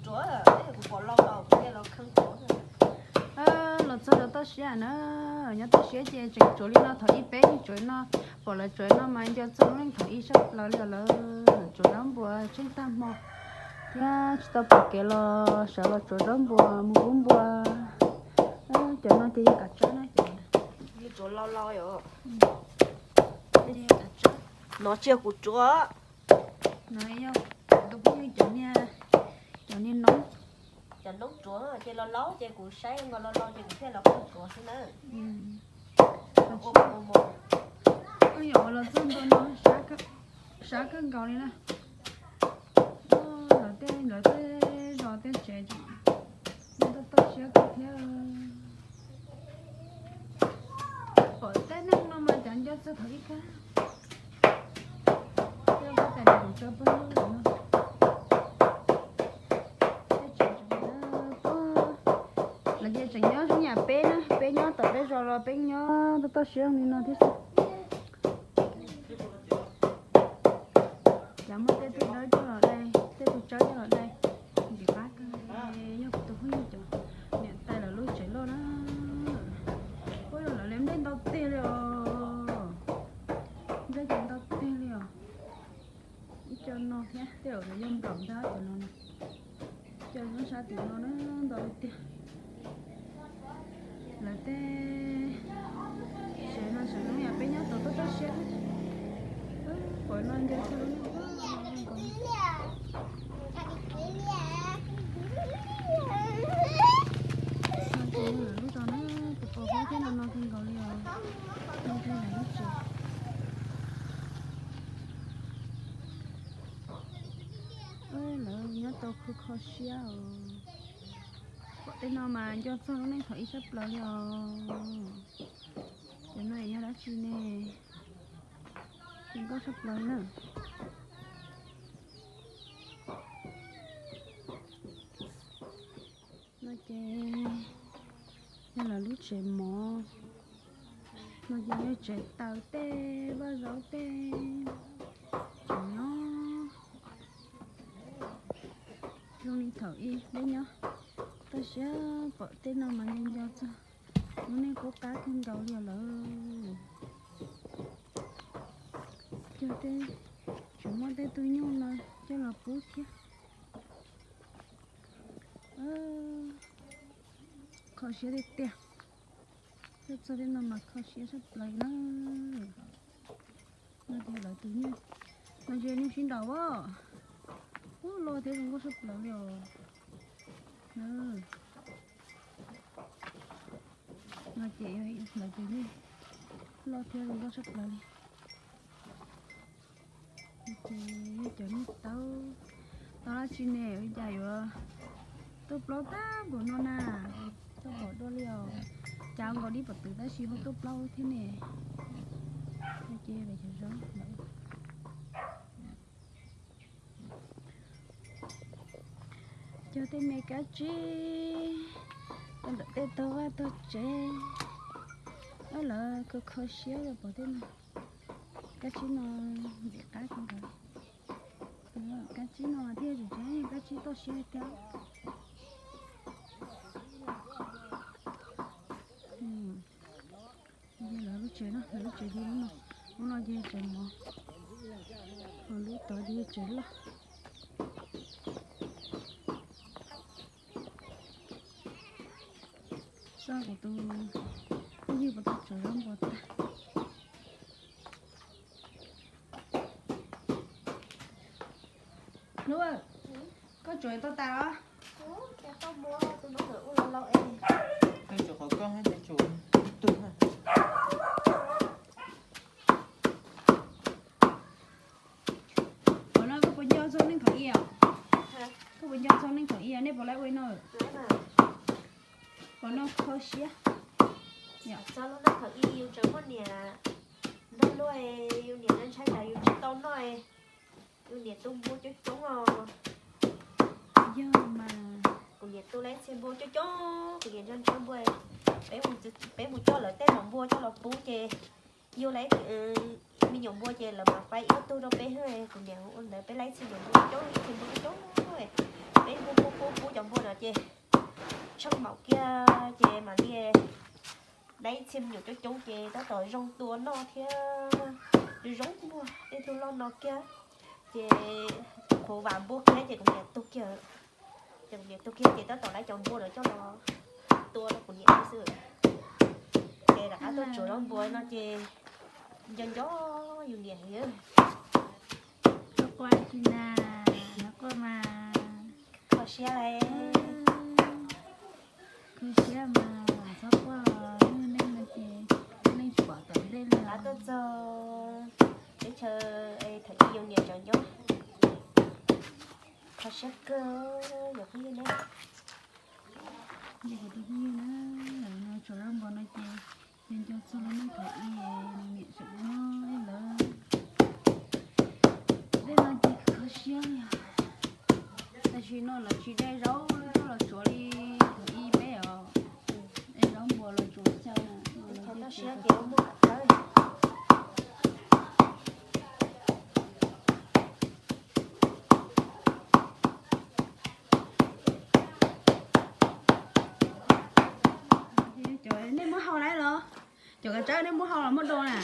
Tsuav, kuv pom los los kuv thiaj los kheej tsuav. Los txog rau toj siab na, nyob toj siab ces tseem tsuav li no, thaum ub peb yeej tsuav no, pom lawv tsuav no mas nco txog lub neej thaum ub sab plaws li lawm, tsuav zaub npua tsheej tag hmo thiab tsis tau pom kev los sawv los tsuav zaub npua mus pub npua. Cov no ces yog kav tsawb na, cov no tsuav los los yom. No tsis yog kuv tsuav, no yog tus phooj ywg cov niag, cov niag noob, cov noob tsuav ces los laub ces kuv saib nkaus los los ces kuv thiaj los kheej tsuav xwb na. Yog ua los txog ntua no sab kawg nkaus li na. Lawv tej, lawv tej zos tej tsev toj toj siab kawg thiab. Pom tej neeg no mas cas nco txog thaum ub kawg. Tej ua tas li kuv tso pawg lug no. Lawv ces tseem nyob zoo yam peb na, peb nyob tom peb zos los peb nyob toj toj siab li no thiab xwb. Cas muaj tej tug dawb coj los dai, tej tug tsawb coj los dai, ntxim qab kawg. Yog kuv tus phooj ywg cov niam tais lawv lub tsev loj na. Ua yog lawv li nplej ntau tiag li os. Nplej ces ntau tiag li os. Ib co no thiab tej zaum yog nplaum ntag cov no na. Cov nyob sab tim no na ntau tiag. Lawv tej tsev no tseem zoo yam peb nyob tom toj toj siab thiab. Pom no nco txog lub neej. No ces yog lawv lub zos na, tus pos huab thiab no no kawg nkaus li os. No ces lawv lub tsev. Lawv nyob tau kho kho siab os. Pom tej no mas nco txog lub neej thaum ub sab plaws li os. Cov no yog dab tsi ne? Zoo nkauj sab plaws na. No ces yog lawv lub tsev mov, no ces yog tsev taws tej vaj zaub tej. Tseem nyob zoo li thaum ub peb nyob, toj siab pom tej no mas nco nco txog lub neej qub qab kawg nkaus li lawm. Cog tej, tseem muaj tej tug nyuj no coj los pub thiab. Kho siab tiag tiag. Tuaj txog tej no mas kho siab sab plaws na. No ces lawv tus nyuj, no ces nyuj sib nraus as. Ub, loj thiab zoo nkauj sab plaws li os. No ces lawv tus nyuj loj thiab zoo nkauj sab plaws li. Ces yog cov nyuj taub, tau dab tsi ne, ua cas yuav tuaj plaub tag npaum no na. Tuaj pom dua li os. Cas nkaus dib pom twv tab sis ho tuaj plaub thiab ne. Ces lawv cov zaub lawm. Cog tej me kab tsib rau ntawm tej tog vaj tog tsev. Lawv kho kho siab pom tej no. Kab tsib no ntxim qab kawg nkaus. Kab tsib no thiaj tseem tseem kab tsib toj siab tiag. Lawv lub tsev no, lawv lub tsev ces lub no, lub no ces tsev mov, ho lub tod ces tsev loj. Xyov kuv tus phooj ywg puas tau tsuav zaub npua tag. Hnub, koj tsuav tau tas los? Koj tsuav qhov koj, tug. Qhov no koj puas nco txog neej thaum ub os? Koj puas nco txog neej thaum ub, nej puas laib ua no? Qhov no kho siab. Txog lub neej thaum ub yus tseem muaj niam nrog luag, yus niam ntshai ntshai tas yus tsis tau noj, yus niam tu npua coob coob os. Yog mas, kuv niam tu lawm txhia npua coob coob, kuv niam ntshai ntshai npua, peb mus coj lawv tej nom npua coj los pub ces yus lawv me nyuam npua ces lawv mam faib ib tug rau peb, kuv niam ua ntawd peb laib txhia nyuam npua coob, ib txhia npua coob coob, peb hu hu hu Ces tsheej maum kiag ces mam li dai txhia me nyuam coob coob ces tab tom zoo tua noj thiab zoo muag tej tug loj no kiag. Ces qhuav vam npua kiag ces kuv niam tuag kiag. Ces kuv niam tuag kiag ces tab tom dai cov npua ntawd coj los tua rau kuv niam xwb. Ces rov qab tuaj tsuav zaub npua no ces nco nco yus niam heev. Kho siab, kho siab mas txhob quaj, neej no ces neeg pom tom ntej li. Rov qab tuaj txog teb chaws thaum ub yus niam tseem nyob. Kho siab kawg yog phooj ywg na. Ces kuv tus phooj ywg na, no tsuav zaub npua no ces nco nco txog lub neej thaum ub nws niam tseem nyob ib ntawd. Dej no ces kho siab li os. Tam sim no lawv tsis dai zaub coj los tsuav li thaum ub peb os. Dai zaub npua los tsuav xyaw na. Cov nej muab hau lawm los? Cov kav tsawb nej muab hau los muab do na?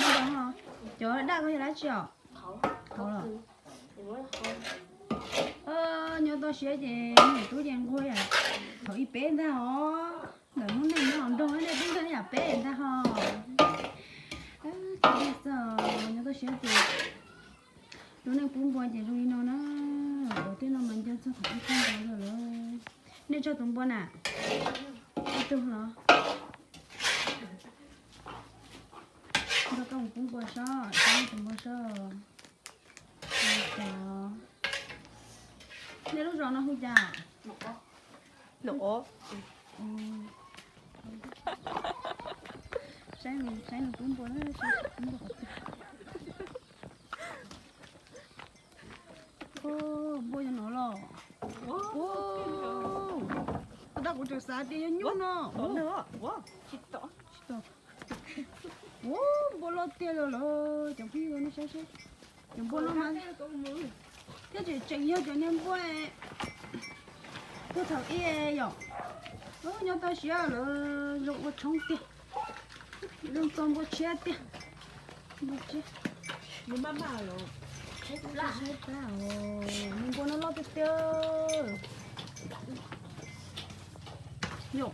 Muab do. Cov daj ko yog dab tsi os? Hau los. Nyob toj siab ces niam tub ces nquag yam thaum ub peb ntag os. Ntawm hnub neej nyob los nrog nej tub ntag yam peb ntag ho. Nyob toj siab ces lub neej pub npua ces zoo li no na. Ua tej no mas nco txog thaum ub tag nrho lawm. Nej tsawg tus npua na? Ib tug los? Nrog koj mus pub npua sob, saib tus npua sob. Nej lub zos no hu cas? Saib nws pub npua, saib nws pub npua qhov twg. Npua yog no los? Ua, tab kuv tseem xav tias yog nyuj no. Ua, npua loj tiag li lawm cov phooj ywg, nej saib seb. Cov npua no mas thiab tseem tseem yog cov niag npua tug thaum ub yom. Nyob toj siab lawm zoo ua tshoob tiag. Zoo txog npua tshiab tiag. Npua tshiab. Npua no loj tiag tiag. Yom.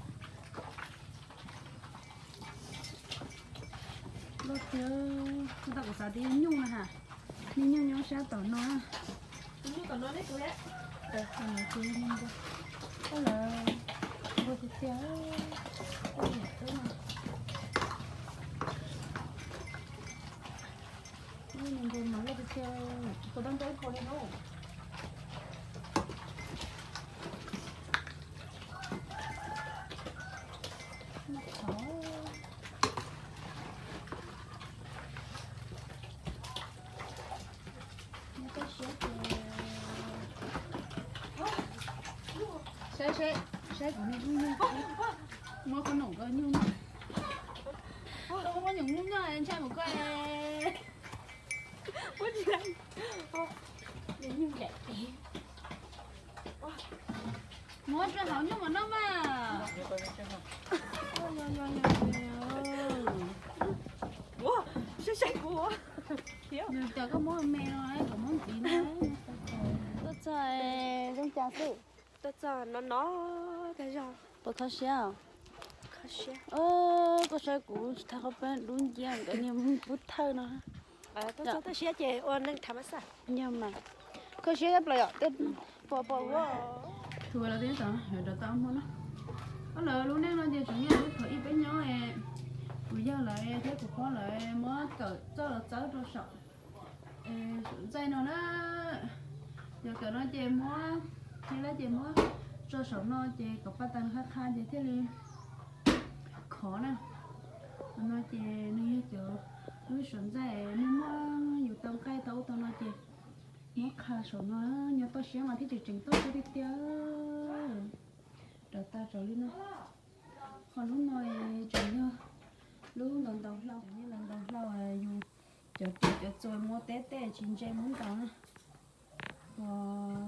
Loj tiag, kuv xav tias yog nyuj na ha. Niag nyuj nyob sab tom no. Npua tiag tiag. Npua mas loj tiag tiag. Kuv tau nrog ib qho li no. Saib, saib, saib kuv niag nyuj, muab koj num koj nyuj noj. Koj muab nyuj noj ntshai mus koj. Muab rau hauv nyuj mas noj mas. Yog cov koj muab me no, koj muab ntxiv no. Tuaj txog zoo cas xwb? Tuaj txog no no, puas kho siab? Koj saib kuv tsis tau qhov peb dub nciab nkawd niag pub thawj no. Tuaj txog toj siab ces ua neeg tham mas xaj. Yog mas, kho siab ib plaws yom, pom pom ua. Rov tau muag na. Lawv lub neej no ces tseem yog lub thaum ub peb nyob, kuv yawg lawv thiab kuv pog lawv muab kawm txoj los txawb rau saum, saum ntxaij no na. Cov kawm no ces muab, cia lab ces muab tso saum no ces kom paj tas nws qhab qha ces thiaj li khov na. No ces nws yog cov lub saum ntxaij muaj muaj yus tau nqaij tau ub tau no ces muab qha saum no. Nyob toj siab mas thiaj tseem tseem toj siab tiag tiag. Rau tag saum li no. Qhov lub no tseem yog lub ntaus ntaus hlau, ntaus ntaus hlau yus cov ris cov txuas muab teb tej tsis ntse muab ntaus na.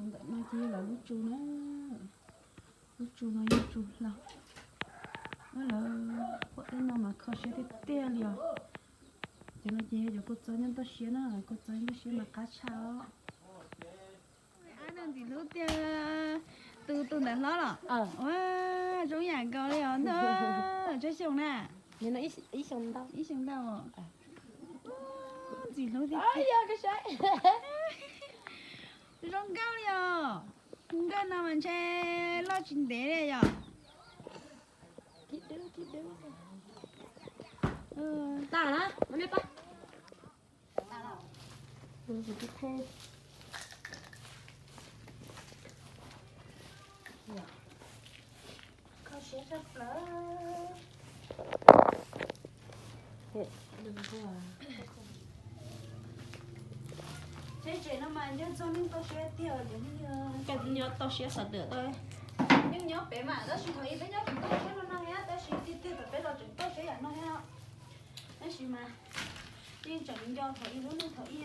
Ntawm no ces yog lawv lub tsu na. Lub tsu no yog tsu hlau. Lawv pom tej no mas kho siab tiag tiag li os. Cov no ces yog cov kua txob nyob toj siab na, kua txob nyob toj siab mas qab tshaj os. Ab, no ntxim hlub tiag. Tus tus ntawm hlob los? Ua, zoo yam nkaus li os ntag. Tsawg xyoo na? Ib xyoo ntau. Ib xyoo ntau. Ntxim hlub tiag. Zoo nkauj li os. Nkauj no mas ntshe loj tsis ntev li yom. Tsheb tsev no mas nyob txog neeg toj siab tiag, cov neeg nyob toj siab xav tias yeej nyob pem mas tab sis thaum ib peb nyob tseem toj siab no no thiab, tab sis tiag tiag thaum peb los tseem toj siab yam no thiab. Tab sis mas yeej tseem nco thaum ib lub neej thaum ib,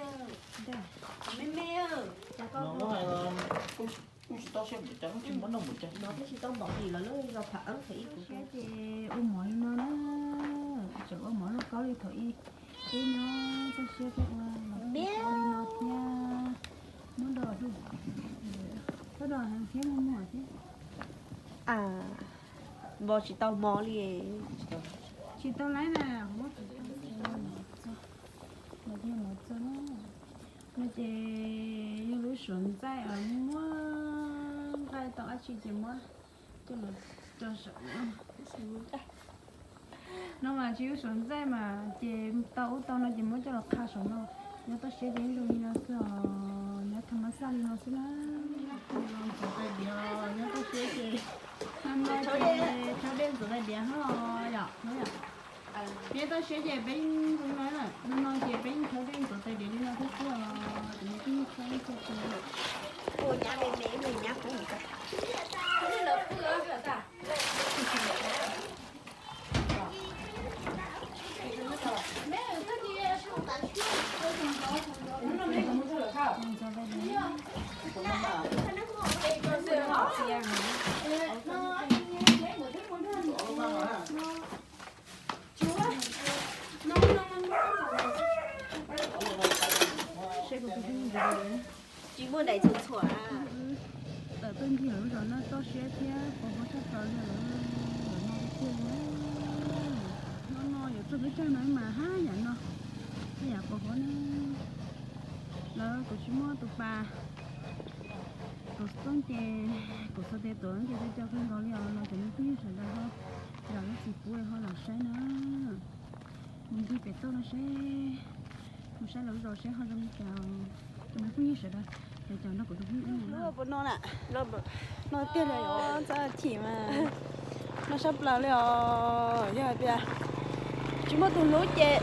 thaum me me. Kuj tsis toj siab npaum cas, kuj tsis muab noj npaum cas no, twb tsis tau npaum li lawv lub zos Pham Eeb thaum ib. Toj siab ces ua mov li no na, tseem ua mov lauj kaub li thaum ib. Peb nyob toj siab peb ua li no thiab, muab do, muab do heev thiab muaj muaj thiab. Npog tsis tau mov li. Tsis tau laib na, muab tsis tau, no yog mov txog na. No ces yog lub suav ntxaij, muab nqaij tau dab tsi ces muab coj los rau saum no. No mas tsis yog suav ntxaij mas ces tau ub tau no ces muab coj los qha saum no. Nyob toj siab ces zoo li no xwb os, nyob tham mas xaj li no xwb na. Ntxuav tais diav, nyob toj siab ces no no ces rhaub dej ntxuav tais diav hos yom, yom. Nyob toj siab ces peb zoo no, no no ces peb rhaub dej ntxuav tais diav li no thiab xwb os, ces nws kuj yeej txhob ib txhia tus. Tsis muaj daim txhuam txhuam. Tawm tuaj ncig lawv lub zos no toj siab thiab pos huab tshaj plaws li lawm, lawv no tiag tiag li. No no yuav txog peb caug no mas haj yam no, haj yam pos huab ne. Lawv kuv tsis muaj tus pas, kuv xub ces kuv xuas tes tuav ces cov cov kawg nkaus li os, los cov me phooj ywg sawv daws ho zam lub txim pub ho los saib na. Mus ncig pem toj no seb, mus saib lawv zos seb ho zoo li cas. Cov me phooj ywg sawv daws, cov no kuv tus phooj ywg hlub puas no na, no tiag li os, txaj chim mas no sab plaws li os. Yog hais tias tsis muaj tus hlub ces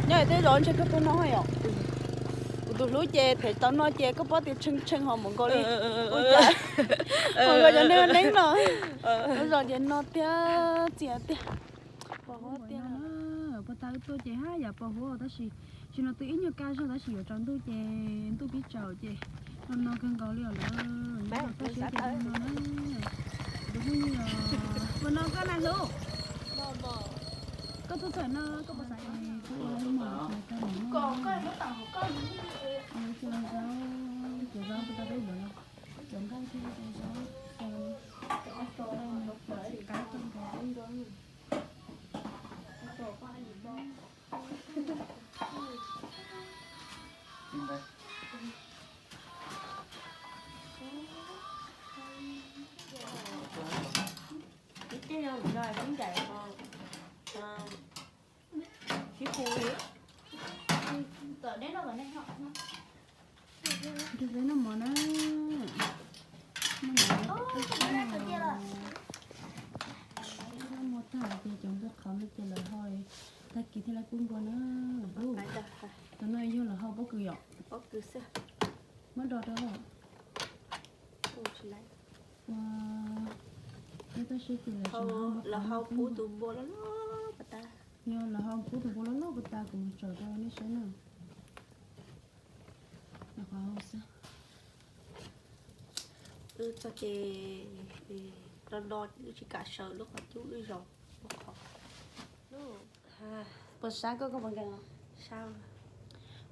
nyob hais tej zos ntshe koj tuaj no yom. Kuv tus hlub ces them tau no ces koj paub tias tshee tshee ho mus nkaus li, ua cas mus nkaus cov neeg neeb no. Lub zos ces no tiag txias tiag. Pos huab tiag. Puag ta wb tuaj ces haj yam pos huab tab sis tsis no twb ib nyuag kaj zog tab sis yuav tsaus ntuj ces ntuj pib tsaus ces no no kawg nkaus li os lawm. Nyob toj siab ces no na. Tus phooj ywg, puas no koj na hlub? Koj tuaj txawm no koj puas xav es koj ua ib mos tsis tau mus no. Cov zaub, cov zaub puag ta peb yuav los, cov nqaij thiab cov zaub, cov nqaij no cov txiv qaib cov nqaij. Ib teg no lub no sib ncaim, sib hu li. Nrog peb noj mov na. Noj mov, noj mov tag ces cov npua qhauv no ces lawv ho tag kis thiaj li pub npua na. Cov no yog lawv hau pob kws yom? Muab do rau. Ua, nyob toj siab ces lawv tseem hau npua qhauv no pub npua. Yog lawv hau pub tus npua loj loj puag ta kuv mus tsom rau nej saib na. Lawv qhov hau xwb. Wb txog ces no no wb tsis kam sawv lub qhov cub wb zaum lub qhov. Puas sab koj, koj puas nkees?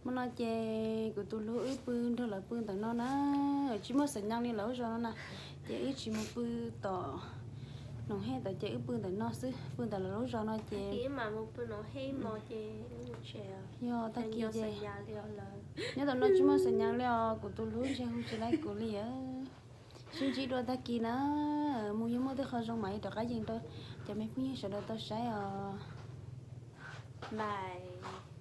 Hmo no ces kuv tus hlub wb pw nrog lawv pw ntawm no na, tsis muaj xeem nyas li lawv lub zos no na, ces wb tsis mus pw tom Noom Hej tod ces wb pw ntawm no xwb, pw ntawm lawv lub zos no ces yog tag kis ces nyob tom no tsis muaj xeem nyas li os, kuv tus hlub ntshe hu tsis laib kuv li os. Sib ntsib dua tag kis na, mus yog muaj tej qho zoo mam li rov qab yees rau cov me phooj ywg sawv daws tau saib os. Bye.